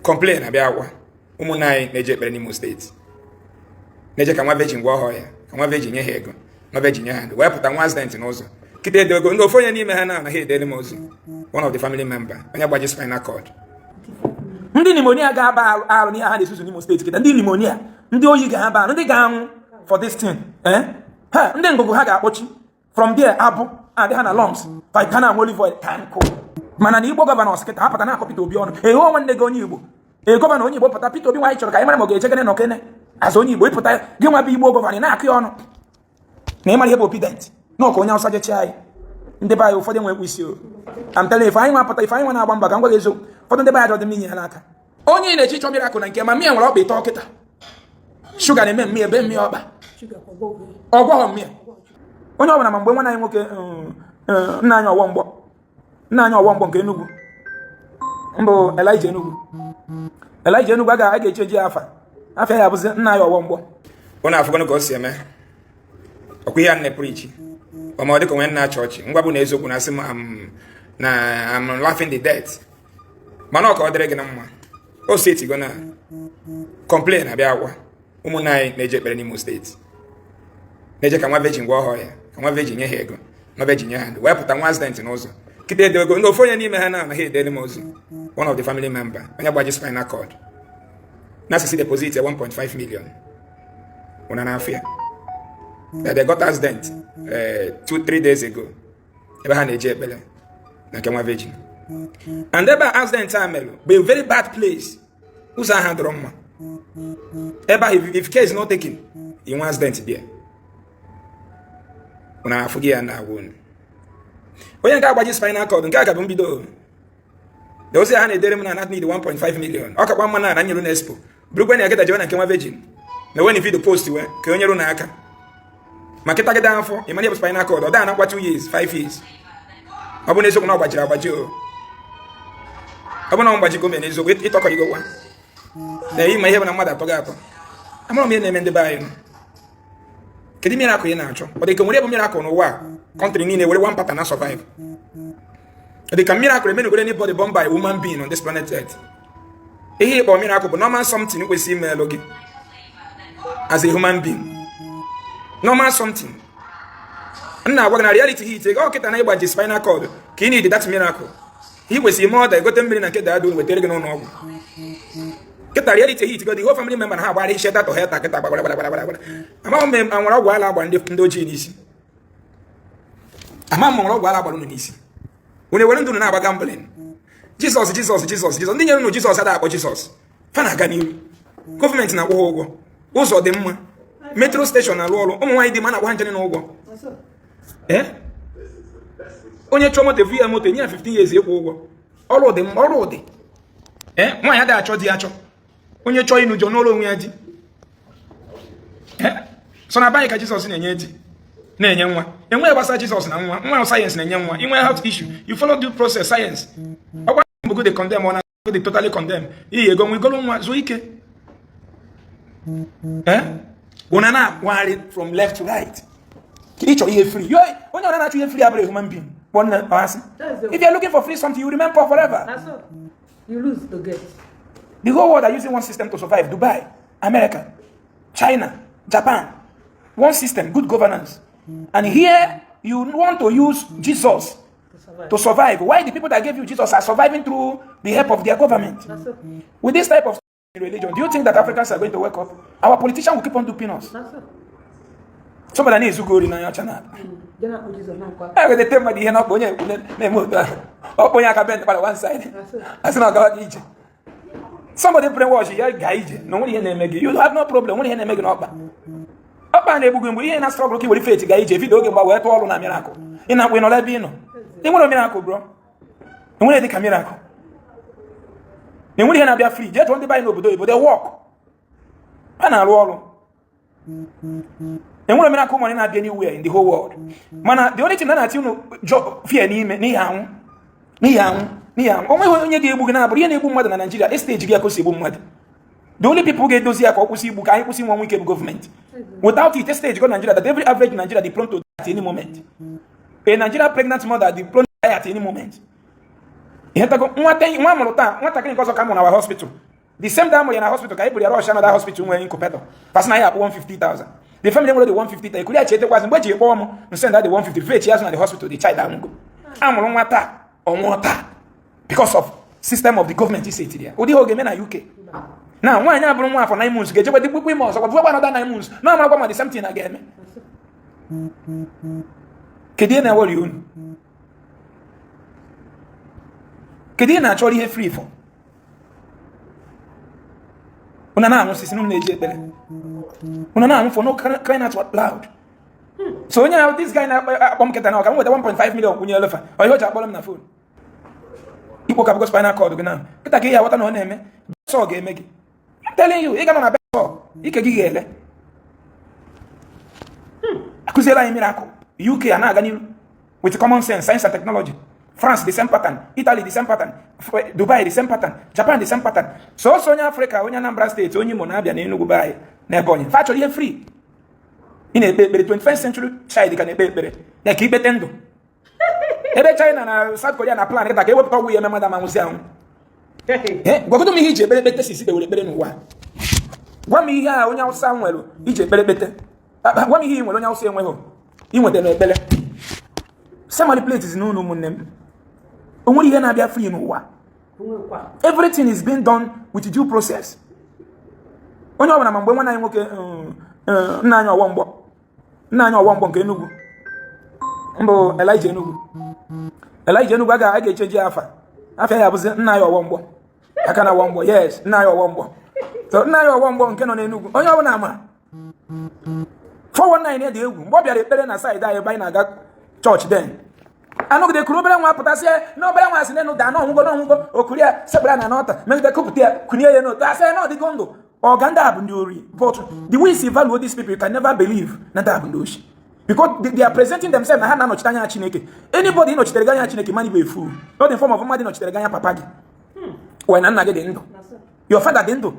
Complain abịa akwa ụmụnne anyị na-eje ekpere n'Imo Steeti, na-eje ka nwa virgin gwọọ ha ya, ka nwa virgin nye ha ego, nwa virgin nye ha ndụ, wee pụta nwa accident n'ụzọ kịta. Edo ego ndị ofu onye n'ime ha na anaghị edere m ozi, one of the family member, onye gbaji spinal cord. Ndị pneumonia ga-aba arụ n'ihe ha na-esusu n'Imo Steeti kịta. Ndị pneumonia, ndị oyi ga-aba arụ, ndị ga-anwụ for this thing, eh? Ha ndị ngụgụ ha ga-akpọchi from there, abụ adị ha na lungs, ha na olive oil ka nkụ. Mana na Igbo governors kịta ha pụta na-akọ Peter Obi ọnụ. Eho, nwanne gị onye Igbo, ee, governor onye Igbo pụta, Peter Obi nwaanyị chọrọ ka anyị mara ma ọ ga-eje gene nọkene azụ onye Igbo. Ịpụta gị nwa bụ Igbo governor, ị na-akụ ya ọnụ na ịmara ihe bụ obidient na ọka onye Awụsa jechi anyị. Ndị be anyị ụfọdụ nwekwa isi o. I'm telling you, ife anyị nwa pụta, ife anyị nwa na-agba mba, ka m gwa gị eziokwu, ụfọdụ ndị be anyị dị m inye ha n'aka. Onye na-eche ịchọ miracle na nke ma mmịa nwere ọkpa ịtọ kịta, shuga na-eme mmịa ebe mmịa ọkpa ọgwọghọ mmịa onye ọbụla. Ma mgbe nwanne anyị nwoke, nna anyị ọwọ mgbọ, nna anyị ọwọ mgbọ nke Enugu mbụ, Elijah Enugu, Elijah Enugu, a ga-eche eji afa afa ya abụzi nna anyị ọwọ mgbọ. Ụnụ afụgonụ ka o si eme ọkwa ihe a nne preach ọma. Ọ dịka onwe nna chọọchị ngwa bụ na eziokwu na asị m na I'm laughing the death, mana ọ ka ọ dịrị gị na mma. O steeti go na complain abịa akwa ụmụnne anyị na-eje ekpere n'Imo Steeti, na-eje ka nwa virgin gwọọ ha ya, ka nwa virgin nye ha ego, nwa virgin nye ha ndụ, wee pụta nwa accident n'ụzọ kịta. Edo ego ndị ofu onye n'ime ha na anaghị edere m ozi, one of the family member, onye gbaji spinal cord, na asịsị deposit ya 1.5 million. Ụna n'afọ ya that they got accident 2-3 days ago ebe ha na-eje ekpere na nke nwa virgin. And ebe a accident a melụ bụ a very bad place. Ụzọ ahụ dọrọ mma ebe ahụ. If care is not taken, inwe accident there. Ụna afụ gị ya na-agwa unu onye nke agbaji spinal cord, nke a ka bụ mbido. The ozi ha na-edere m na need 1.5 million. Ọ kakwa mma na nyere na expo burukwe na ya kịta jewe na nke nwa virgin na wen video post wee ka onye rụ n'aka ma kịta gịda afọ. Ịmana ihe bụ spinal cord? Ọ daa na 2 years, 5 years. Ọ bụ n'eziokwu na ọ gbajiri agbaji o, ọ bụ na ọ mgbaji gome n'eziokwu, ịtọkọrịgokwa na ịma ihe bụ na mmadụ atọ gị atọ. Amara m ihe na-eme ndị be anyị nọ. Kedu miracle ị na-achọ? Ọ dị ka nwere bụ miracle n'ụwa a, country niile were one pattern na survive. Ọ dị ka miracle emenugoro anybody born by a human being on this planet Earth. Ihe ịkpọ miracle bụ normal something kwesịrị imelụ gị as a human being, normal something. M na-agwa gị na reality hit ọ kịta na ịgbaji spinal cord ka ị need that miracle. Ị kwesịrị ime ọda egote mmiri na nke dada wetara gị n'ụlọ ọgwụ kịta. Reality hit go, the whole family member na ha agbara ishe tatọ heta kịta gbara gbara gbara gbara. Amaghị m nwere ọgwụ ala agba ndị ojii n'isi. Ama m nwere ọgwụ ala agbara unu n'isi. Unu ewere ndụ unu na-agba gambling. Jizọs, Jizọs, Jizọs, Jizọs. Ndị nyere unu Jizọs ada akpọ Jizọs fa na-aga n'ihu. Gọọmenti na-akwụ ha ụgwọ, ụzọ dị mma, metro station na-alụ ọrụ, ụmụ nwaanyị dị mma na-agba ha njem n'ụgwọ. Ee, onye chọọ moto efu ya, moto enye ya 15 years ịkwụ ụgwọ. Ọrụ dị mma, ọrụ dị. Ee, nwaanyị adịghị achọ di achọ. Onye chọọ ịnụ jọ n'ụlọ onwe ya di. Ee, so na baanyị ka Jizọs na-enye di, na-enye nwa. Enweghị gbasara Jizọs na nwa. Nwa sayensị na-enye nwa. Inwe health issue, you follow due process science. Ọkwa mbụ dey condemn, ọ na dey totally condemn iyi ego nwa igolo nwa zuo ike. Ee, ụna na-akwagharị from left to right ka ị chọrọ ihe free. Onye ọbụla na-achọ ihe free abụrụ a human being. Kpọọ nne asị. If you are looking for free something, you remain poor forever. Na so you lose to get. The whole world are using one system to survive. Dubai, America, China, Japan. One system, good governance. And here you want to use Jesus to survive. To survive. Why the people that gave you Jesus are surviving through the help of their government? Na so. With this type of religion, do you think that Africans are going to wake up? Our politicians will keep on duping us. Na so. Somebody na-ezugo ori n'anya ọcha na Je na-akpọ Jizọs na nkwa. a wetete mmadụ ihe n'ọkpa, onye na-eme otu ahụ, ọkpọ onye aka bend gbara one side, asị na ọgawa gị ije. Somebody brainwash ya gaa ije na onwere ihe na-eme gị. You have no problem, nwere ihe na-eme gị n'ọkpa. Ọkpa na-egbu gị mgbe ihe na struggle ka i were faith gaa ije vidio oge mgba wee tụọ ọrụ na miracle ị na-akpụ. Ị nọrọ ebe ị nọ, ị nwere miracle, bro. Enwere dị ka miracle, enwere ihe na-abịa free. Jee jụọ ndị be anyị n'obodo oyibo, they work, ha na-arụ ọrụ. Enwere miracle money na-abịa anywhere in the whole world. Mana the only thing na na-ati unu fear n'ime n'ihi anwụ, n'ihi anwụ, n'ihi anwụ. O nweghị onye ga-egbu gị na-abụrụ ihe na-egbu mmadụ na Nigeria. Stage gị ya ka o si egbu mmadụ. The only people ga-edozi ya ka ọ kwụsị igbu, ka anyị kwụsị inwe ọnwụ ike, bụ gọọmenti. Without it, stage go Nigeria that every average Nigeria dey prone to die at any moment. A Nigeria pregnant mother dey prone to die at any moment. Ihe tago nwata nwa mụrụ taa, nwatakịrị nke ọzọ ka mụrụ na our hospital, the same day amụrụ ya na hospital ka anyị buru ya rush another hospital nwere incubator, pasị na ya akpụ 150,000. The family nwere the 150,000 ekuri ya chetekwazị mgbe eji kpọọ m nsend the 150 fechi ya azụ na the hospital. The child anwụgo. Amụrụ nwa taa, ọ nwụọ taa because of system of the government isi etiri ya. Ụdị ihe ọ ga-eme na UK na nwaanyị abụrụ nwa afọ 9 months ga-ejekwa dị kpukpu ime ọzọ kwa bụkwa another 9 months na amarakwa ma the same thing na ga-eme. Kedu ihe na-ewere unu? Kedu ihe na-achọrọ ihe free for unu na-anwụ sisi na na-eji ekpere unu na-anwụ for no crying out loud? So onye ahụ, this guy na-akpọ m kịta na ọka m nweta 1.5 million kwụnye elefa ọ ihe o ji akpọrọ m na phone ikpokapụgo spinal cord gị na kịta ka ị ya aghọta na ọ na-eme sọ ga-eme gị. I'm telling you, ị ga nọ na bed, ike gị ga-ele. Akụziela anyị miracle. UK a na-aga n'iru with common sense, science and technology. France, the same pattern. Italy, the same pattern. Dubai, the same pattern. Japan, the same pattern. Sọsọ onye Afrịka, onye Anambra Steeti, onye Imo na-abịa na Enugu be anyị na Ebonyi fa chọrọ ihe free. Ị na-ekpe ekpere, 21st century child ka na-ekpe ekpere ya ka ikpete ndụ, ebe China na South Korea na plan kịta ka ewepụta ọgwụ ya eme mmadụ amanwụsị anwụ. Gwagodo m ihe iji ekpere ekpete sisi kpewere ekpere n'ụwa. Gwa m ihe a onye Awụsa nwere iji ekpere ekpete. Gwa m ihe ị nwere onye Awụsa enweghị inweta n'ekpere. Somebody plates n'ụlọ. Ụmụnne m, o nwere ihe na-abịa free n'ụwa. Everything is being done with due process. Onye ọbụla ma mgbe nwanne anyị nwoke, nna anyị ọwọ mgbọ, nna anyị ọwọ mgbọ nke Enugu mbụ, Elijah Enugu, Elijah Enugu, a ga-echeji afa afịa ya bụzi nna anyị ọwọ mgbọ aka na ọwọ mgbọ. Yes, nna anyị ọwọ mgbọ. So nna anyị ọwọ mgbọ nke nọ n'Enugu, onye ọbụla ma 419 dị egwu. Mgbe ọ bịara ekpere na side anyị ebe anyị na-aga chọọchị, then anọgide kuru obere nwa pụtasị na obere nwa asị n'enu daa n'ọnwụgo n'ọnwụgo okuri ya sekpere na n'ọta megide kụpụta ya kunye ya n'otu asị na ọdịgo ndụ. Ọga ndị a bụ ndị ori, but the way you value these people, you can never believe na ndị a bụ ndị oshi, because they are presenting themselves na ha na-anọchite anya Chineke. Anybody nọchitere gị anya Chineke, man, bụ efu, not in form of mmadụ nọchitere gị anya papa gị wee na nna gị dị ndụ, your father dị ndụ,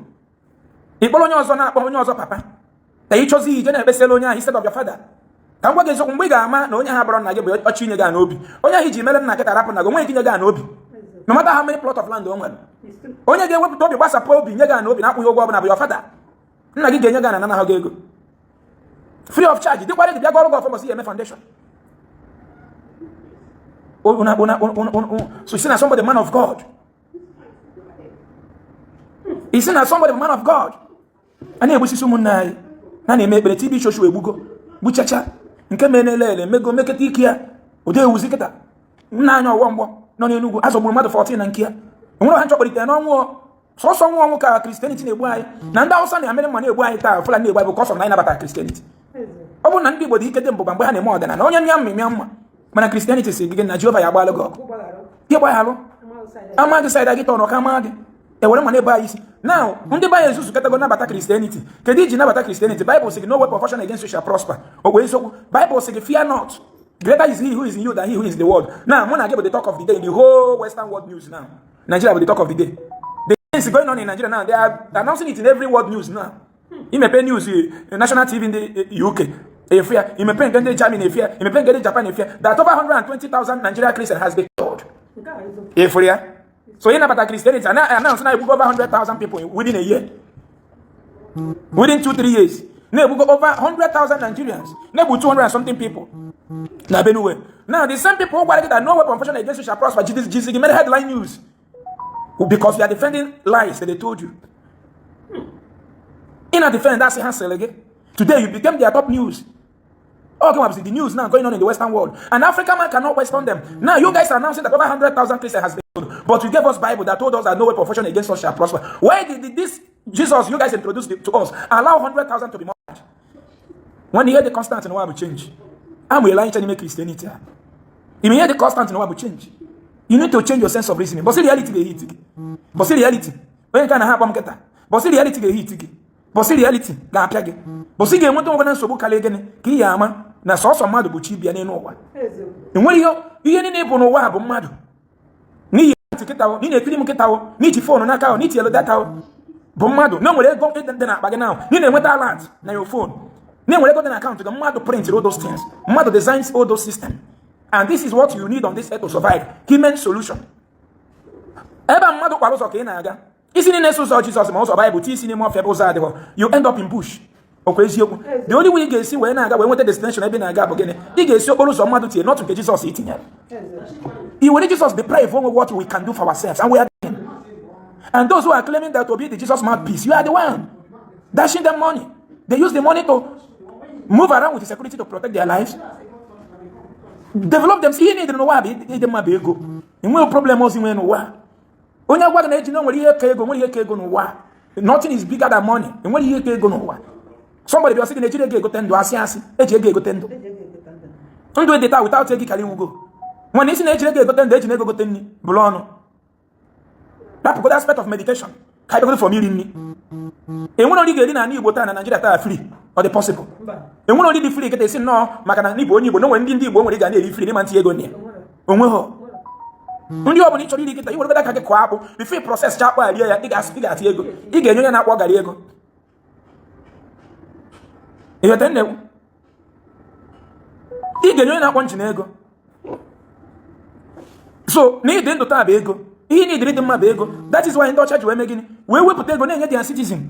ị kpọrọ onye ọzọ na-akpọ onye ọzọ papa ka ị chọzi ije na-ekpesịla onye ahụ instead of your father. Ka m gwa gị eziokwu, mgbe ị ga-ama na onye ahụ bụrụ nna gị bụ ọchị inye gị a n'obi, onye ahụ iji mere nna gị tarapụ na gị onwe ike inye gị a n'obi, no matter how many plot of land o nwere. Onye ga-ewepụta obi gbasapụ obi nye gị a n'obi na-akwụghị ụgwọ ọbụla bụ your father. Nna gị ga-enye gị ana nanaghị gị ego free of charge, dịkwara gị bịa gọrọ gị ọfọ ya eme foundation. Una, una, una, una, so you see na somebody man of God, you see na somebody man of God a na-egbusisi ụmụnne anyị na na-eme ekpere. TB Joshua egbugo gbuchacha nke mere na-ele ele mego meketa ike ya ụdị ewuzi kịta. Nna anyị ọwọ mgbọ nọ n'Enugwu azọgburu mmadụ 14 na nke ya enwere ha nchọkpọlitere n'ọnwụ sọsọ nwa ọnwụ ka Christianity na-egbu anyị na ndị Awụsa na-emere mma na-egbu anyị taa. Fulani na-egbu anyị bụ kọsọ na anyị nabatara Christianity. Ọ bụrụ na ndị Igbo dị ike dị mbụba mgbe ha na-eme ọdịnala, onye mịa mma mịa mma, mana Christianity si gị na Jehova ya agbalụ gị ọgụ gị gbaghalụ ama gị side gị tọrọ ka ama gị ewere ma na-ebe anyị isi. Now ndị be anyị ezuzu ketago nabata Christianity. Kedu iji nabata Christianity? Bible sị gị, "No weapon fashioned against you shall prosper." O wee eziokwu. Bible sị gị, "Fear not, greater is he who is in you than he who is in the world." Now mụ na gị bụ the talk of the day in the whole western world news. Now Nigeria bụ the talk of the day. The things going on in Nigeria now, they are announcing it in every world news. Now imepe news, national TV ndị UK efu ya, imepe nke ndị Germany efu ya, imepe nke ndị Japan efu ya, that over 120,000 Nigeria Christian has been killed. Efuru ya. So ị nabata Christianity and announce na egbugo over 100,000 people within a year, within 2-3 years na-egbugo over 100,000 Nigerians, na-egbu 200 and something people na Benue. Now the same people gwara gị that no weapon fashioned against you shall prosper jizi gị mere headline news because you are defending lies that they told you. Ị na defend asị ha sịrị gị. Today you became their top news. Okay, well, the news now going on in the Western world. And African man cannot western them. Now you guys are announcing that over 100,000 Christians has been killed. But you gave us Bible that told us that no weapon fashioned against us shall prosper. Why did this Jesus you guys introduced to us allow 100,000 to be murdered? When you hear the constant in will change. I'm a line to Christianity. If you hear the constant in will change. You need to change your sense of reasoning. But see reality they hit. But see reality. When you can have one. But see reality they hit. But see reality ga-apịa gị. But see ga-enweta onwe na nsogbu karịa gịnị ka ị ya ama na sọsọ mmadụ bụ chi bịa n'elu ụwa. Enwere ihe ihe niile bụ n'ụwa bụ mmadụ n'ihi ntị kịta o, n'ihi na-ekiri m kịta o, n'iji phone n'aka o, n'itinyelu data o, bụ mmadụ na nwere ego dị n'akpa gị now, na na-enweta alert na your phone, na enwere ego dị na akaụntụ gị. Mmadụ print all those things, mmadụ designs all those systems, and this is what you need on this earth to survive. Human solution. Ebe a mmadụ kwara ụzọ ka ị na-aga. Isi niile na-eso ụzọ Jizọs, ma ụzọ Baịbụl tie isi n'ime ọfịa ebe ụzọ adịghọ, you end up in bush. Ọkwa eziokwu? The only way ị ga-esi wee na-aga wee nweta destination ebe ị na-aga bụ gịnị? Ị ga-esi okporo ụzọ mmadụ tie, not nke Jizọs itinyere. I were Jizọs deprive onwe what we can do for ourselves, and we are doing. And those who are claiming that to be the Jesus mouthpiece, you are the one dashing them money. They use the money to move around with the security to protect their lives, develop them. Ihe niile n'ụwa bụ ịdị mma bụ ego. Enweghị problem ọzọ nwee n'ụwa. Onye agwa gị na eji na nwere ihe ka ego, nwere ihe ka ego n'ụwa. Nothing is bigger than money. Enwere ihe ka ego n'ụwa. Somebody bịa sị gị na ejiri ego egote ndụ, asị asị. Eji ego egote ndụ. Ndụ dị taa without ego karị nwugo. Mana isi na ejiri ego egote ndụ, eji na ego gote nri bụrụ ọnụ. Rapụgodo aspect of medication ka anyị bịagodo from iri nri. Enwere nri ga-eri n'ala Igbo taa, na Nigeria taa, free? Ọ dị possible? Enwere nri dị free kịta esi nnọọ maka na Igbo, onye Igbo na onwere ndị Igbo nwere ị ga na-eri free n'ịma ntinye ego na ya? Onweghọ nri ọ bụla ị chọrọ iri kịta. I were aka gị kụọ akpụ, before process cha akpụ a rie ya, ị ga-atị ego. Ị ga-enye onye na-akpọ garị ego. Ịghọta nne? Ị ga-enye onye na-akpọ njin ego. So na ịdị ndụ taa bụ ego. Ihe na ịdịrị dị mma bụ ego. That is why ndị ọcha ji wee mee gịnị? Wee wepụta ego na-enye their citizen.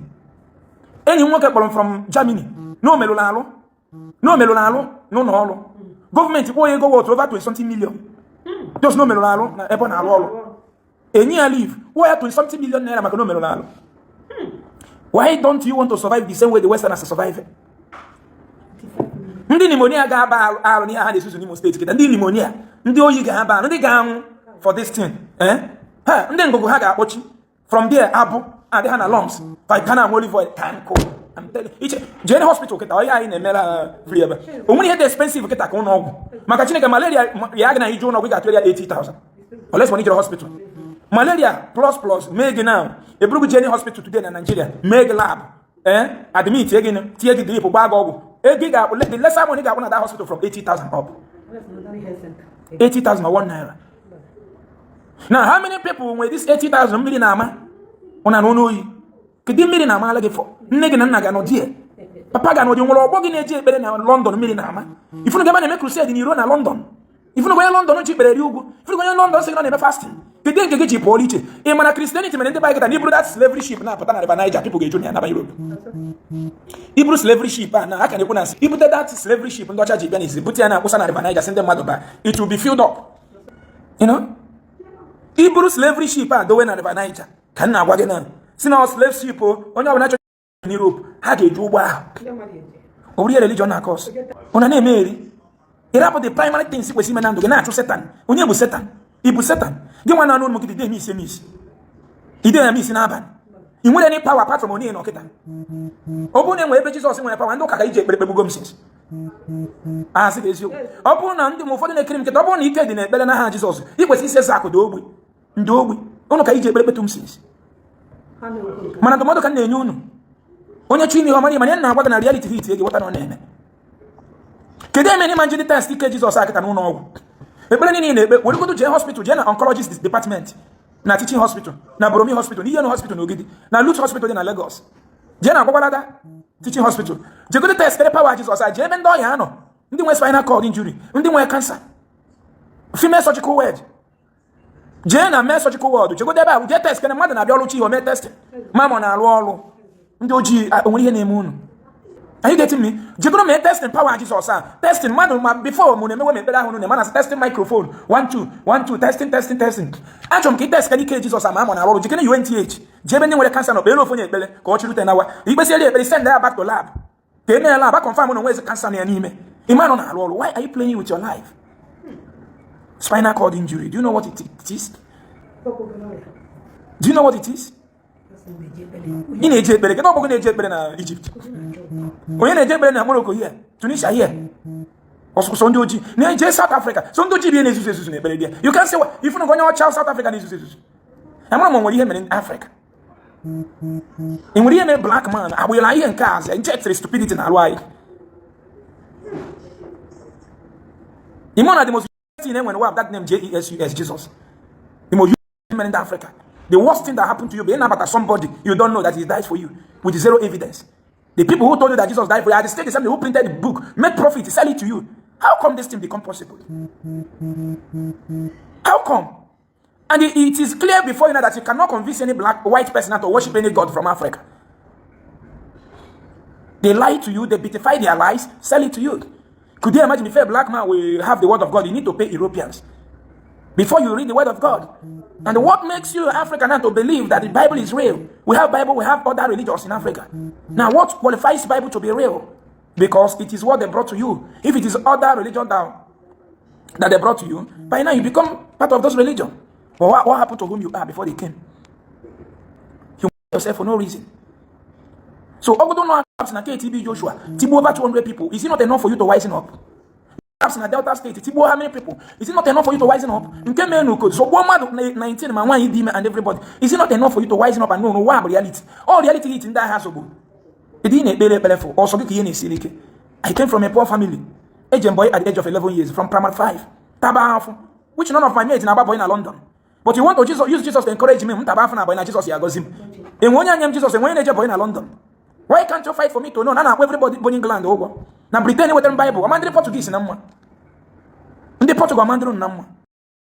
Enyi m nwoke kpọrọ m from Germany na o merụrụ alụ, na o merụrụ alụ n'ụlọ ọrụ gọọmenti, kpọọ ya ego worth over 20 something million, just na o merụrụ alụ na ebe ọ na-arụ ọrụ. Enyi ya leave kwụọ ya 20 something million naira maka na o merụrụ alụ. Why don't you want to survive the same way the westerners survive? Ndị pneumonia ga-aba arụ n'ihe ha na-esusu n'Imo Steeti kịta. Ndị pneumonia, ndị oyi ga-aba arụ, ndị ga-anwụ for this thing, eh? Ha ndị ngụgụ ha ga-akpọchi. From there, abụ adị ha na lungs, ka na olive oil ka nkụ. I'm telling you. Iche jee hospital kịta, ọhịa anyị na-emere ha free ebe o nwere ihe dị expensive kịta ka ụlọ ọgwụ. Maka Chineke, malaria ya gị na ije ụlọ ọgwụ, ị ga-atụ ya 80,000 unless when ijere hospital. Malaria plus plus mee gị now, eburugu jee hospital today na Nigeria, mee gị lab, eh, admit gị, tinye gị drip, gbaa gị ọgwụ, ego ị ga-akwụ, the lesser money ị ga-akwụ na that hospital, from 80,000 up. 80,000 or 1 naira. Now, how many people nwere this 80,000? Mmiri na-ama ụna na oyi. Kedu mmiri na-amala gị fọ? Nne gị na nna gị anọ die, papa gị anọdị, nwere ọgbọ gị na-eji ekpere na London. Mmiri na-ama ifunu gị ebe na-eme crusade n'iro na London. Ifunu onye London ji ekpere ri ugwu. Ifunu onye London sị gị na na-eme fasting. Kedu nke gị ji pụọ iche? Ị mana Christianity mere ndị baịkịta na iburu that slavery ship na-apụta na River Niger, people ga-eju na ya naba Europe. Iburu slavery ship a na aka na-ekwu na ibute that slavery ship ndị ọcha ji bịa n'izi, bute ya na-akwụsa na River Niger, sị ndị mmadụ ba, it will be filled up. Iburu slavery ship a dowe na River Niger, ka m na-agwa gị na si na slave ship o, onye ọbụla chọrọ n'Europe, ha ga-eju ụgbọ ahụ. Ọ bụrụ ihe religion na cause ụna na-eme eri, ịrapụ the primary things kwesịrị ime na ndụ gị, na-achụ Satan. Onye bụ Satan? Ị bụ Satan gị nwa na-anụ ụmụ gị ide eme isi eme isi, ide eme isi n'abalị. Ị nwere any power apart from onye nọ kịta? Ọ bụrụ na enwere ebe Jizọs nwere power, ndị ụka ka iji ekpere kpegbugo m since. Asị gị eziokwu, ọ bụrụ na ndị ma ụfọdụ na-ekiri m nkịta, ọ bụrụ na ike dị n'ekpere n'aha Jizọs, ị kwesịrị isi eze akụ dị ogbi, ndị ogbi ụnụ ka iji ekpere kpetu m since. Mana ndụmọdụ ka m na-enye unu, onye chọ ime ihe ọmara, mana ya na-agwa gị na reality hit gị, ghọta na ọ na-eme. Kedu eme n'ịma njide test ike Jizọs akịta n'ụlọ ọgwụ? Ekpere niile ị na-ekpe, weregodo jee hospital, jee na oncologist department na teaching hospital, na Boromi hospital, na Iyenu hospital, na Ogidi, na LUTH hospital dị na Lagos, jee na Gwagwalada teaching hospital, jegodo test kere power Jizọs a. Jee ebe ndị ọya anọ, ndị nwe spinal cord injury, ndị nwe cancer, female surgical ward, jee na mee surgical ward, jegodo ebe a, jee test kere mmadụ na-abịa ọrụ chi ihe mee testing ma ma ọ na-arụ ọrụ. Ndị ojii o nwere ihe na-eme unu? Are you getting me? Jegoro mee testing power Jizọs a, testing mmadụ ma before mụ na-emewe m ekpere ahụ na mana testing microphone 1 2 1 2, testing, testing, testing. Achọrọ m ka ị test ka ike Jizọs a ma ama na arụ ọrụ. Jikere UNTH, jee ebe ndị nwere cancer nọ, kpere ofu onye ekpere ka ọ chịrute nawa ikpesieri ekpere, send ya back to lab ka e mee lab a, confirm na onwezi cancer na ya n'ime ịma nọ na-arụ ọrụ. Why are you playing with your life? Spinal cord injury, do you know what it is? Do you know what it is? Ị na-eji ekpere, kedu ọgbọ gị na-eji ekpere na Egypt? Onye na-eji ekpere na Morocco here, Tunisia here? Ọsụsọ ndị ojii na-eje South Africa, so ndị ojii bi na-ezuzu ezuzu na ekpere dị. You can say ifu na onye ọcha South Africa na-ezuzu ezuzu. Amara m nwere ihe mere Africa. Ị nwere ihe mere black man agbụghịla ihe nke a injectịrị stupidity na alụ anyị. Ime na the most thing enwere wa that name Jesus, Jesus, the most mere ndị Africa. The worst thing that happened to you bụ ịnabata somebody you don't know that he died for you with zero evidence. The people who told you that Jesus died for you are the same who printed the book, made profit, sell it to you. How come this thing become possible? How come? And it is clear before you now that you cannot convince any black, white person not to worship any god from Africa. They lie to you, they beautify their lies, sell it to you. Could you imagine if a black man will have the word of God, you need to pay Europeans before you read the word of God? And what makes you African now to believe that the Bible is real? We have Bible, we have other religions in Africa. Now, what qualifies Bible to be real? Because it is what they brought to you. If it is other religion that they brought to you, by now you become part of those religion. But what happened to whom you are before they came? You yourself for no reason. So, ogodo no na KTB Joshua, tigbuo over 200 people. Is it not enough for you to wisen up? Na Delta State, tigbuo how many people? Is it not enough for you to wisen up? Nke mee n'Uko, so gbuo mmadụ 19 ma nwaanyị dị ime and everybody. Is it not enough for you to wisen up and know n'ụwa bụ reality? All reality hit ndị agha sogbu. Kedu ị na-ekpere ekpere for? Ọsọ gị ka ihe na-esiri ike. I came from a poor family. Eje boy at the age of 11 years, from primary 5. Taba afụ. Which none of my mates na-agba boy na London. But you want to Jesus, use Jesus to encourage me. M taba afụ na boy na Jesus ya agọzi m. Enwe onye anya m Jesus, enwe onye na-eje boy na London. Why can't you fight for me to know? Na na-akpọ everybody bụ England ụgwọ. Na Britain wetara m Bible. Ọma ndị Portuguese na mma. Ndị Portugal ọma ndị na mma.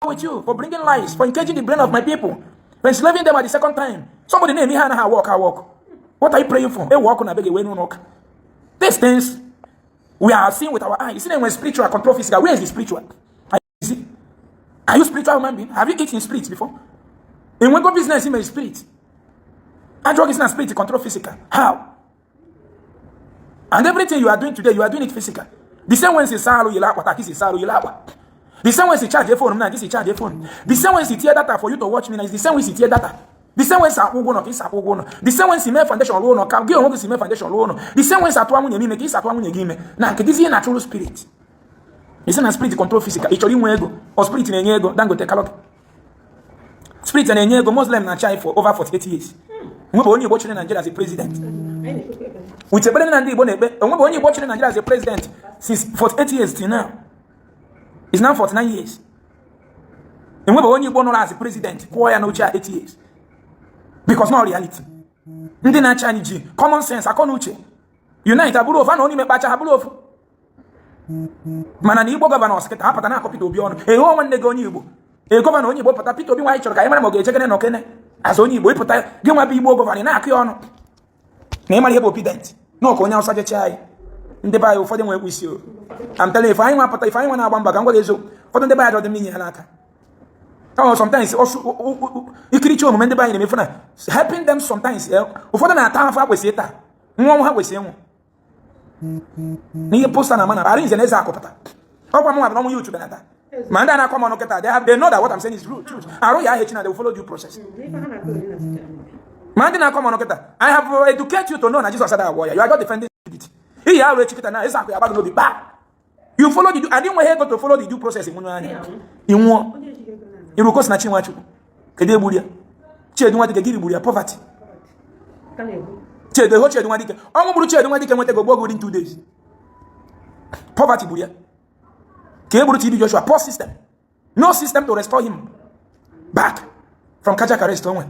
With you for bringing lies, for engaging the brain of my people, for enslaving them at the second time. Somebody name me how work, how work. What are you praying for? Work on a beg away no knock. These things we are seeing with our eyes. See when spiritual control physical. Where is the spiritual? Are you, see? Are you spiritual human being? Have you eaten spirit before? In when go business in my spirit. A drug is not spirit to control physical. How? And everything you are doing today, you are doing it physical. The same way say salu yila akwa, taki salu yila akwa. The same way say charge a phone, now this is charge a phone. The same way say tear data for you to watch me now is the same way say tear data. The same way say akwụ ụgwọ nọ ka isi akwụ ụgwọ nọ. The same way si mee foundation rụọ ụlọ ka gị onwe gị si mee foundation rụọ ụlọ. The same way si atụwa nwunye m ime ka isi atụwa nwunye gị ime. Na nke dịzi ihe natural spirit. Isi na spirit control physical. Ị chọrọ inwe ego, ọ spirit na-enye ego, Dangote kalọ. Spirit na-enye ego, Muslim na China for over 48 years. Nwebe onye Igbo chịrị Nigeria as a president. Anyị na-ekpekwa ekpere. With ekpere na ndị Igbo na-ekpe, onwebe onye Igbo chịrị Nigeria as a president since 48 years till now. It's now 49 years. Enwebe onye Igbo nọrọ as a president kwụọ ya n'oche a 8 years. Because not reality. Ndị na-achị anyị ji common sense, akọ na uche. Unite abụrụ ofu, a na onye kpacha ha bụrụ ofu. Mana na Igbo governor kịta ha pụta na-akọ Peter Obi ọnụ. Eho nwanne gị onye Igbo. Ee, governor onye Igbo pụta, Peter Obi nwa anyị chọrọ ka anyị mara ma ọ ga-eje kene na okene. Azụ onye Igbo ịpụta gị nwa bụ Igbo governor ị na-akụ ya ọnụ. Na ịmara ihe bụ obedient. Na ọka onye Awụsa jechee anyị. Ndị be anyị ụfọdụ nwekwa isi o. I'm telling you, ife anyị nwa pụta, ife anyị nwa na-agba mba ka m gwa gị eziokwu. Ụfọdụ ndị be anyị dị m inye ha n'aka. Oh, sometimes also ikiricha omume ndị be anyị na-emefu na helping them sometimes, ụfọdụ na-ata afọ ha kwesịrị ịta nwa ọnwụ ha kwesịrị ịnwụ n'ihe poster na mana Arinze na eze akụpụta ọkwa mụ nwa bụ na ọnwụ YouTube nata ma ndị a na-akọ m ọnụ kịta, they know that what I'm saying is true truth. Arụ ya ahụ echi na they will follow due process. Ife ha na-akọ eri na social media. Ma ndị na-akọ m ọnụ kịta, I have educated you to know na Jesus ada agwọ ya. You are just defending it. Iyi arụ echi kịta na eze akụ ya gbago n'obi kpa, you follow the due adị nweghị ego to follow the due process nwụnye anya ịnwụọ. Onye ejighị ego na Iruko si na Chinwachukwu kedu egburu ya? Chiedu Nwadike, gịnị gburu ya? Poverty. Ka na-egbu. Chiedu eho Chiedu Nwadike, ọnwụ gburu Chiedu Nwadike nweta ego gbuo within 2 days. Poverty gburu ya. Ka e gburu TB Joshua, poor system, no system to restore him back from cardiac arrest onwe.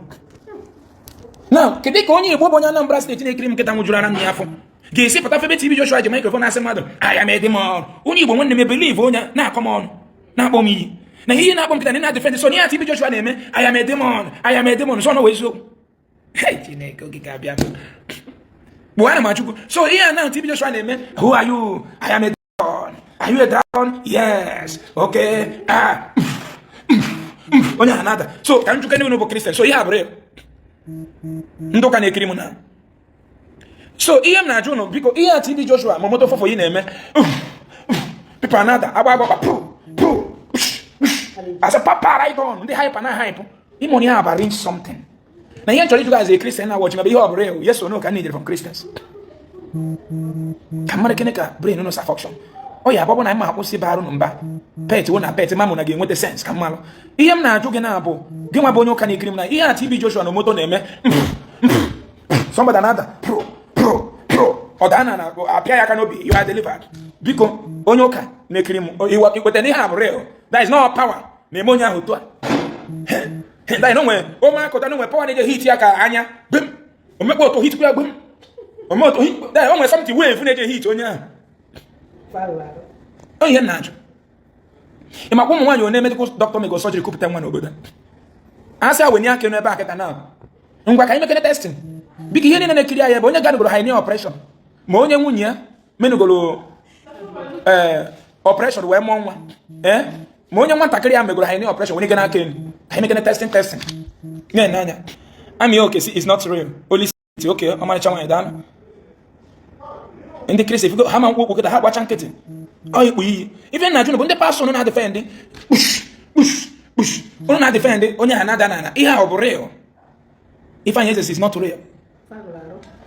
Now, kedu ka onye Igbo bụ onye Anambra State na-ekiri m nkịta nwụjuru ara nna ya afọ ga-esi pụta febe TB Joshua ji microphone asị mmadụ aya m ede m ọrụ onye Igbo nwanne m ebelieve onye na-akọ m ọnụ na-akpọ m iyi na ihe na-akpọ m nkịta na na-defend so ihe TB Joshua na-eme aya m ede m ọnụ aya m ede m ọnụ so ọ wee eziokwu. Hey, Chineke oge ga-abịa m bụ ana m achukwu so ihe a na TB Joshua na-eme, "Who are you?" "I am a dragon." "Are you a dragon?" "Yes." "Okay." Ah, onye a na-ada so ka m jụkene unu bụ Christian, so ihe a bụrụ ya ndị ụka na-ekiri m na so ihe m na-ajụ unu, biko, ihe a TB Joshua ma moto fọfọ yi na-eme, people anada agba agba pu pu asị papa right on, ndị hype na hype ịmụ ihe a arrange something na ihe m chọrọ ịjụ as a Christian na watch ma bụ ihe ọ bụrụ ya, yes or no, ka m needed from Christians ka mmadụ kene ka brain unu sa function. Ọ ya abụ na mma akwụsị bara unu mba pet wụ na pet mamụ na ga-enweta sense ka mmalụ ihe m na-ajụ gị na-abụ gị nwa bụ onye ụka na-ekiri m na ihe a TB Joshua na moto na-eme, somebody na-ada pro pro pro ọ daa na apịa ya aka n'obi, you are delivered. Biko, onye ụka na-ekiri m, ikweta na ihe a bụ real? That is not power na-eme onye ahụ otu a. That is onwe ụmụakụta na onwe power na-eje hit ya ka anya gbem omekpa otu hitkwa ya gbem ome otu hit that onwe something wave na-eje hit onye ahụ. Arụ arụ. Ọ ihe m na-ajụ, ị makwa ụmụ nwaanyị one medical doctor mego surgery kupụta nwa n'obodo a? A sị awenye aka ebe a kịta na ngwa ka anyị mekene testing. Biko, ihe niile na-ekiri anyị ebe onye ganugoro hernia operation, ma onye nwunye ya menugoro ee operation wee mụọ nwa, ee, ma onye nwatakịrị ya megoro hernia operation, wee n'aka elu ka anyị mekene testing. Testing na-ene anya amị oke si is not real. Holy City, oke ọmarịcha nwaanyị, daalụ. Ndị Kristi ifugo ha ma nkwụ okwu kịta, ha gbacha nkịtị. Ọ ikpu iyi ife nna jụnụ bụ ndị pastọ unu na-adefend kpush kpush kpush, unu na-adefend onye ha na-ada n'ala. Ihe a ọ bụ real? Ifeanyị Eze is not real.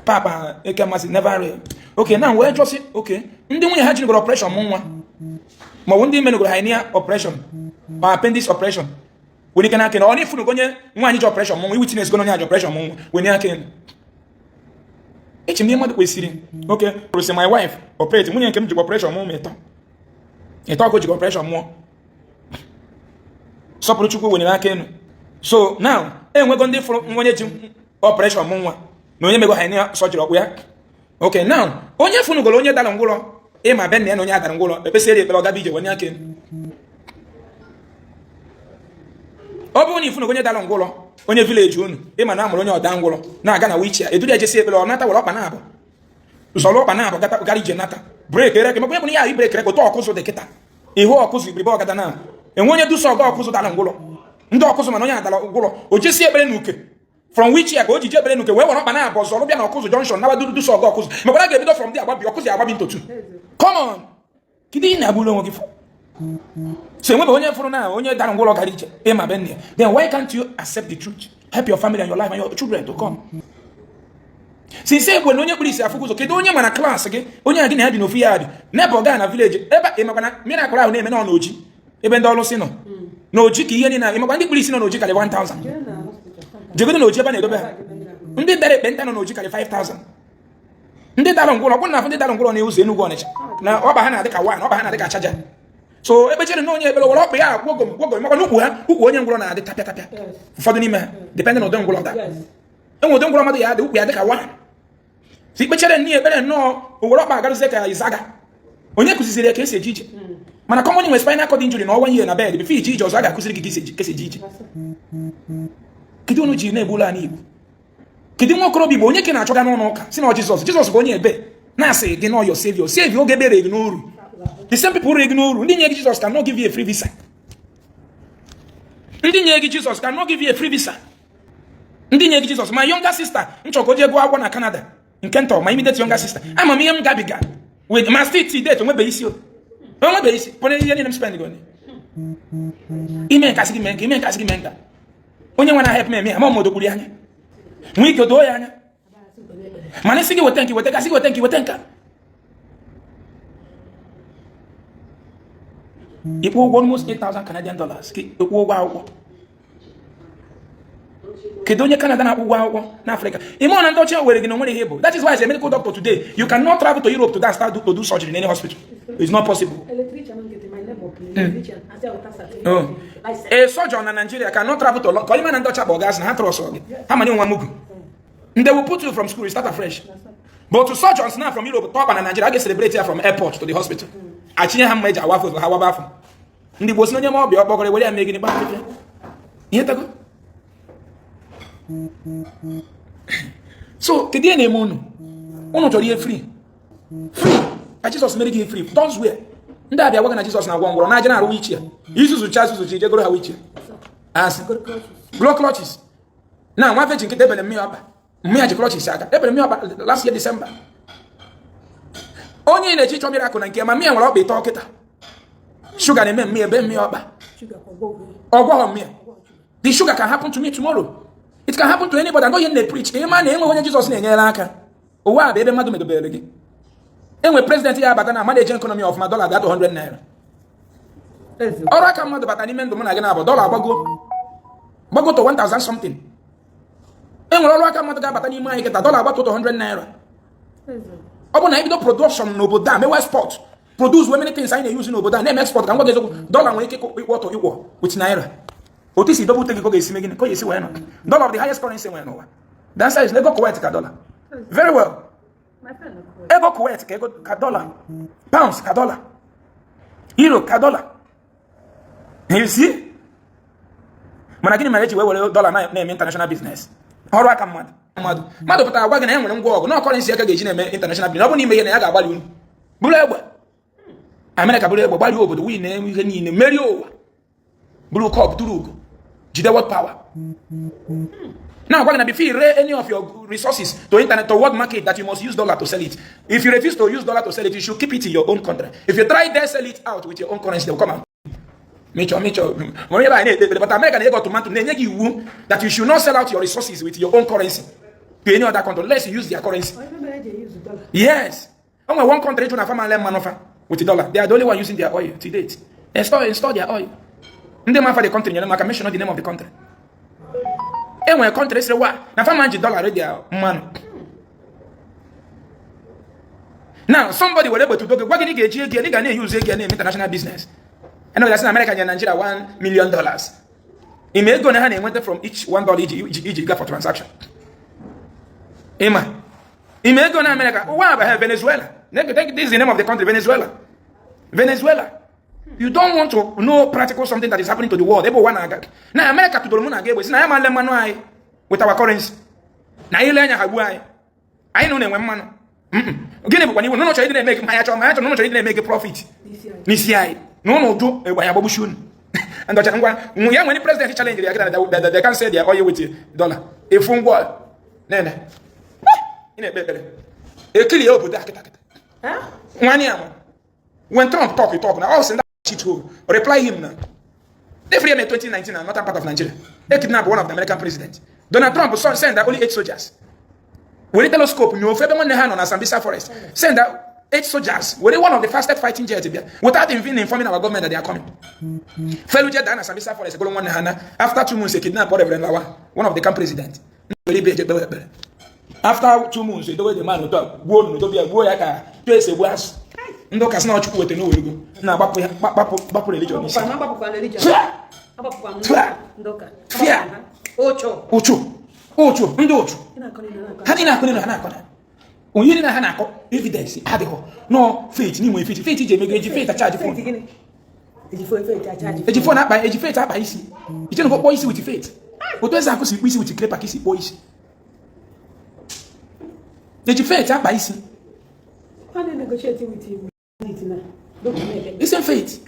Papa Eke Mmasị, never real. Okay, now wee jụọsị, okay, ndị nwunye ha jinigoro operation mụ nwa, ma ọ bụ ndị menugoro hernia operation ma appendix operation, were ike n'aka na ọ na-efunugo onye nwaanyị ji operation mụ nwa, iwitness go onye ji operation mụ nwa, were aka elu. Echi m ihe mmadụ kwesịrị. Okay, kwụsị. My wife operate, nwunye nke m jikwa operation mụ ịtọ ịtọ ka o jikwa operation mụọ. Sọpụrụ Chukwu, wenyere aka elu. So now enwego ndị fụrụ onye ji operation mụ nwa na onye mego hernia surgery ọkpụ ya. Okay, now onye funugoro onye dara ngwụrọ, ịma be nna ya na onye adara ngwụrọ, ekpesịrị ekpere ọgaba ije, wenye aka elu. Ọ bụrụ na ifunugo onye dara ngwụrọ, onye village unu, ịma na amụrụ onye ọda ngwụrọ na-aga na wichia eduru ya jesi ekpere, ọ nata were ọkpa na-abụ zọrọ ọkpa na-abụ gara ije nata break ere mekwa bụ ya break ere ụtọ ọkụzụ dị kịta ihu ọkụzụ ibiribe ọgada na enwe onye dusa ọga ọkụzụ dara ngwụrọ, ndị ọkụzụ mana onye adara ngwụrọ o jesi ekpere n'uke from which ya ka o ji je ekpere n'uke wee were ọkpa na-abụ zọrọ bịa na ọkụzụ junction nawa duru dusa ọga ọkụzụ mekwara ga-ebido from there agbabi ọkụzụ agbabi ntotu. Come on, kedu ihe na-agburu onwe gị fọ? So enwebe onye fụrụ na onye dara ngwụrọ gara ije ịma be nne ya. Then why can't you accept the truth, help your family and your life and your children to come? Since egbe na onye kpuru isi afụgo ụzọ, kedu onye ma na class gị, onye a gị na ya bi n'ofu ya bi n'ebe ọ gaa na village ebe ịmakwa na miracle ahụ na-eme nọ n'oji ebe ndị ọlụsị nọ n'oji ka ihe niile ịmakwa ndị kpuru isi nọ n'oji karị 1000 jegodo n'oji ebe a na-edobe ha. Ndị dara ekpenta nọ n'oji karị 5000. Ndị dara ngwụrọ ọkwụ na afụ ndị dara ngwụrọ na ụzọ Enugu Ọnịcha na ọba ha na-adị ka wan, ọba ha na-adị ka chaja. So ekpechere na onye ekpere were ọkpa ya gwogom gwogom maka na ukwu ha, ukwu onye ngwụrọ na-adị tapịa tapịa. Ụfọdụ n'ime ha, depending na ụdị ngwụrọ da enwe, ụdị ngwụrọ mmadụ ya dị, ukwu ya dị ka wan. So ikpechere nne ekpere nnọọ o were ọkpa agarụzie ka izaga onye kụziziri ya ka esi eje ije. Mana common nwe spinal cord injury na ọnwa ihe na bed before ije ije ọzọ, a ga-akụziri gị ka esi eje ije. Kedu unu ji na-egbu ụlọ anyị Igbo? Kedu nwa okorobịa Igbo onye ka na-achọga n'ụlọ ụka si na Jizọs? Jizọs bụ onye ebe na-asị gị na your savior save oge ebere gị n'uru. The same people rere gị n'uru, ndị nye gị Jizọs cannot give you a free visa. Ndị nye gị Jizọs cannot give you a free visa. Ndị nye gị Jizọs. My younger sister nchọ ka o jee gụọ akwụkwọ na Canada, nke ntọ, my immediate younger sister, ama m ihe m gabiga with ma still date onwebeghị isi, onwebeghị isi pụrụ ihe niile m spend go ime nka sị gị mee nka, ime nka sị gị mee nka. Onye nwe na help m eme ama m odogburu ya anya, nwee ike doo ya anya, mana isi gị weta nke weta kasị gị weta nke weta nka ịkwụ ụgwọ almost 8,000 Canadian dollars ka ịkwụ ụgwọ akwụkwọ. Kedu onye Canada na-akwụ ụgwọ akwụkwọ n'Africa? Ime na ndị ọcha were gị na onwere ihe bụ. That is why as a medical doctor today, you cannot travel to Europe to go and start to do surgery in any hospital. It's not possible. Oh. A surgeon na Nigeria cannot travel to ka onye ma na ndị ọcha bụ ọgasị na ha trust gị, ha manye nwa mugu. They will put you from school, you start afresh. But to surgeons now from Europe tọkpa na Nigeria, a ga-celebrate ya from airport to the hospital, achinye ha mma eji awa afọ ha waba afọ. Ndị Igbo si na onye ma ọbịa ọkpọgọrọ were ya mee gịnị? Gbaa ihe tego. So kedu ihe na-eme unu? Unu chọrọ ihe free free ka Jizọs mere gị free. Don't swear. Ndị abịa gwa gị na Jizọs na-agwọ ngwọrọ na-aja na-arụ wheelchair, izuzucha zuzucha ijegoro ha wheelchair asị block crutches na nwa virgin nkịta ebere mmiri ọkpa mmiri ji crutches aga ebere mmiri ọkpa last year December. Onye na-eji chọ miracle na nke ma mmiri nwere ọkpa ịtọ kịta shuga na-eme mmiri ebe mmiri ọkpa ọgwọghọ mmiri. The sugar can happen to me tomorrow, it can happen to anybody. Anọghị na preach ka ị ma na enweghị onye Jizọs na-enyere aka. Ụwa a bụ ebe mmadụ medobere gị. Enwe president ya abata na manage economy ọfụma, dọla ga 200 naira. Ọrụ aka mmadụ bata n'ime ndụ mụ na gị na-abụ dọla agbago gbago to 1000 something. Enwere ọrụ aka mmadụ ga-abata n'ime anyị kịta, dọla agbato 200 naira. Ọ bụ na ebido production n'obodo a, mewe export, produce many things anyị na-use n'obodo a na-eme export, ka m gwa gị eziokwu, dọla nwere ike ịkwụ ọtọ ịkwọ with naira. Otu isi dobe ute gị ka ọ ga-esi mee gịnị, ka ọ ga-esi wee nọ. Dollar of the highest currency nwere n'ụwa. The answer is ego Kuwait ka dollar very well. Ego Kuwait ka ego ka dollar, pounds ka dollar, euro ka dollar. You see? Mana gịnị mere eji wee were dollar na-eme international business? Ọrụ aka mmadụ pụtara gwa gị na ya nwere ngwa ọgụ na currency aka ga-eji na-eme international business. Ọ bụ n'ime ihe na ya ga-agbalị unu bụrụ egbe Amerịka, bụrụ egbe gbalị obodo win na ihe niile, merie ụwa, bụrụ cup tụrụ ugo, jide world power. Now, gwa gị na before you rare any of your resources to internet, to world market, that you must use dollar to sell it. If you refuse to use dollar to sell it, you should keep it in your own country. If you try there sell it out with your own currency, they will come and mechọ mechọ. Onye ebe anyị na-ekpe ekpere, but America na-ego tomato na-enye gị iwu that you should not sell out your resources with your own currency to any other country unless you use their currency. Onye mere eji use dollar? Yes. Only one country jụ na farm and mmanụ with dollar. They are the only one using their oil to date. Install their oil. Ndị ma afa the country nyere maka mention the name of the country. E nwere country sịrị wa na farm ji dollar their mmanụ. Now somebody were able to do gwa gị na ị ga-eji ego ya, na ị ga na-eyuzu ego ya na-eme international business. And na America nyere Nigeria $1 million. Ime ego na ha na-enweta from each $1 iji ga for transaction. Ịma ime ego na America ụwa abaghị Venezuela. This is the name of the country, Venezuela. Venezuela. You don't want to know practical something that is happening to the world. Ebe ụwa na-aga. Na America tụdoro mụ na ga egbe si na ya ma le mmanụ anyị with our currency. Na ile anya ha gbuo anyị. Anyị na na-enwe mmanụ. Gịnị bụkwa n'iwu? N'ụlọ chọrọ ịdị na-eme ma ya chọrọ, ma ya chọrọ, n'ụlọ chọrọ ịdị na-eme profit n'isi anyị. Na ụlọ ụjụ egbe anyị agbagbuchi unu. Ndị ọcha ngwa ya nwere president challenge ya kịta that they can sell their oil with dollar. Efu ngwa nene. Ị na-ekpe ekpere. Ekili ya obodo a kịta kịta. Nwanne ya ma. When Trump talk, he talk. Now all send that shit hole. Reply him now. They free him in 2019 and northern part of Nigeria. They kidnapped one of the American presidents. Donald Trump send only 8 soldiers. Were telescope nyo ebe nwanne ha nọ na Sambisa Forest. Send 8 soldiers. Were one of the fastest fighting jets bịa without even informing our government that they are coming. Felu jet down na Sambisa Forest golo nwanne ha na after 2 months they kidnap Reverend Lawa, one of the camp president. Were ibe eje kpewe ekpere. After 2 months edowe the man otu a, gbuo unu dobe ya, gbuo ya ka tụọ esi egbu azụ. Ndị ụka sị na Chukwu weta n'owerugo na-agbapụ ya, gbapụ gbapụ religion n'isi. Fịa. Ụchụ ụchụ ndị ụchụ ha niile akọ niile ha na-akọ na onye niile ha na-akọ evidence adịghị no faith n'inwe faith. Faith ji emego eji faith a-charge phone, eji phone akpa, eji faith akpa isi iche na kpọọ isi with faith. Otu eze akụ si kpọ isi with clipper ka isi kpọọ isi, eji faith akpa isi. Ha na-negotiate with you na Isi faith.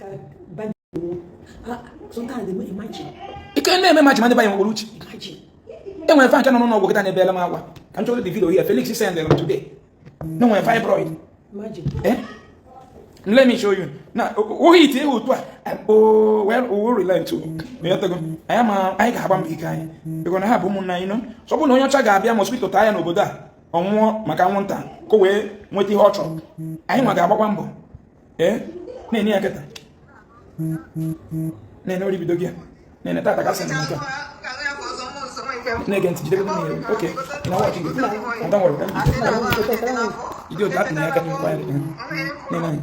Sometimes they imagine. Ike na-eme maji ma ndị banye nwere uche. Imagine. Enwere fa nke nọ n'ụlọ ọgwụ kịta na-ebele m agwa ka m chọrọ the video here Felix send them today. No nwere fibroid. Imagine. Eh, let me show you now. Ohi ite otu a, oh well, we will relent to anyị. Ma anyị ga-agba mbọ ike anyị biko na ha bụ ụmụnna anyị nọ. So ọ bụrụ na onye ọcha ga-abịa mosquito taa ya n'obodo a, ọ nwụọ maka anwụnta ka o wee nweta ihe ọ chọrọ, anyị nwa ga-agbakwa mbọ. Ee, na-enye ya kịta na-ene oribido gị na-ene tata ka sị na nke a na-ege ntị jidebe m ya. Okay, ị na-watch gị. Don't worry. Ide otu atụ na aka n'ikwa ya na-ene anyị.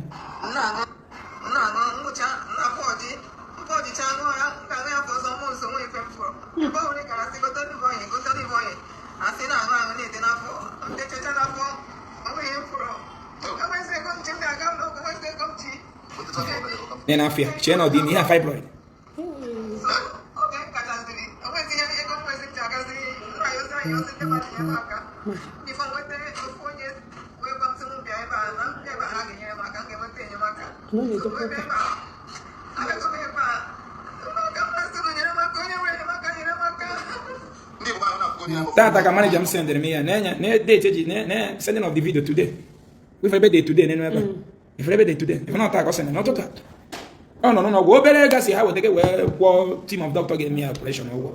Na afọ ya chee na ọ dị ime ihe a fibroid. Tata ka manager m sendere m ya na date eji na sending of the video today. Ife ebe day today n'enu ebe ife ebe day today ife na ọta ka ọ sendere n'ụtụtụ a. Ọ nọ n'ụlọ ọgwụ obere ego si ha weta wee kwụọ team of doctor ga-eme ya operation ụgwọ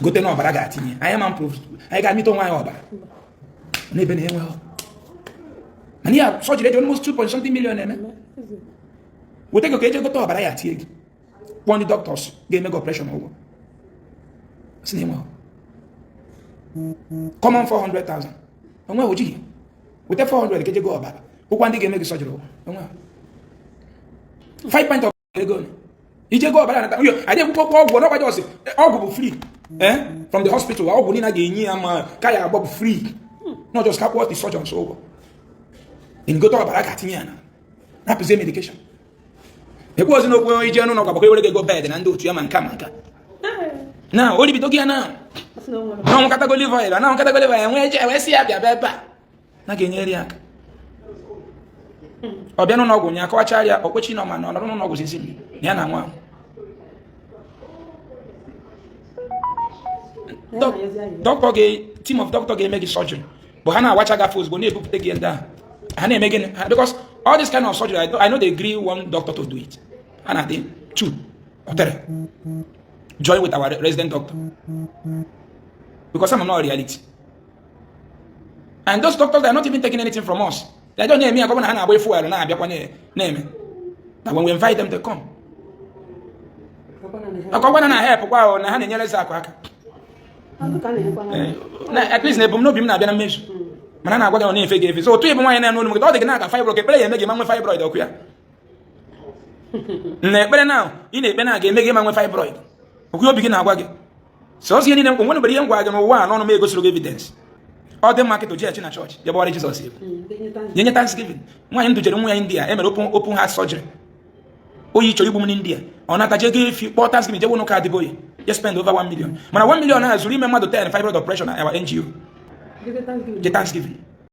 gote na ọbara ga-atinye anyị ma mprove anyị ga-amịta onwe anyị ọbara n'ebe na enweghị. Mana ya surgery eji almost 2 point something million eme weta ego ka eje gote ọbara ya tie gị kpọọ ndị doctors ga-eme gị operation ụgwọ si na enweghị common 400,000 onweghị ojighị weta 400 ka eje go ọbara ụgwọ ndị ga-eme gị surgery ụgwọ onweghị 5 pint of ego ije go ọbara nata yo adị ekwukwo ọgwụ n'ọgwa jọs ọgwụ bụ free from the hospital. Ọgwụ niile a ga-enye ya ma ka ya agba bụ free, not just ka kwụọ the surgeons ụgwọ ngote ọbara ga-atinye ya na rapụzie medication. Ekwu ozi n'okwu ije n'ụlọ ọgwụ agbakọ ewere gị ego bed na ndị otu ya ma nka ma nka. Na o ribido gị ya na Ọ sị na o nwere na ọnwụkatago liver oil, na ọnwụkatago liver oil, enwee je wee sị ya bịa bịa ebe a na ga-enyere ya aka. Ọ bịa n'ụlọ ọgwụ nya akọwachara ya, okwechi nọ ma na ọ nọrọ n'ụlọ ọgwụ sisi na ya na-anwụ anwụ. Na ya na-ayọzi ayọ. Dọkịta ga, team of doctor ga-eme gị surgery bụ ha na-awacha gị afọ ozugbo, na-ebupụta gị ndị ahụ ha na-eme gịnị. Because all this kind of surgery, I no dey agree one doctor to do it. Ha na-adị two or three join with our resident doctor, because I'm not reality. And those doctors, they are not even taking anything from us. They don't na-eme ya ka ọ bụ na ha na-agba fuel na-abịakwa na-eme na when we invite them, they come. Ọkwa na na-help. Maka ọgwa na na-help kwa o, na ha na-enyere eze akụ aka. Ọkụ ka a na-enyekwa na Na at least na ebumnobi m na-abịa na mmezu, mana na-agwa gị na ọ na-efe gị efe. So otu ịbụ nwaanyị na-anụ olu m, ọ dị gị na-aga fibroid, ekpere ya eme gị ma nwe fibroid. Ọkụ ya na ekpere na ị na-ekpe na ga-eme gị ma nwe fibroid. Okwu obi gị na-agwa gị sọsọ ihe niile m nwere ihe m gwa gị n'ụwa a n'ọnụ m egosiri gị evidence. Ọ dị mma kịta ojechi na chọọchị je gbawara Jizọs egwu, nye nye thanksgiving. Nwaanyị m dujere nwa ya India, emere open heart surgery, oyi chọrọ igbu m n'India, ọ nata je go efi kpọọ thanksgiving, je ụka adịboye, je spend over 1 million, mana 1 million a zuru ime mmadụ 10 fibroid operation na our NGO. Je thanksgiving.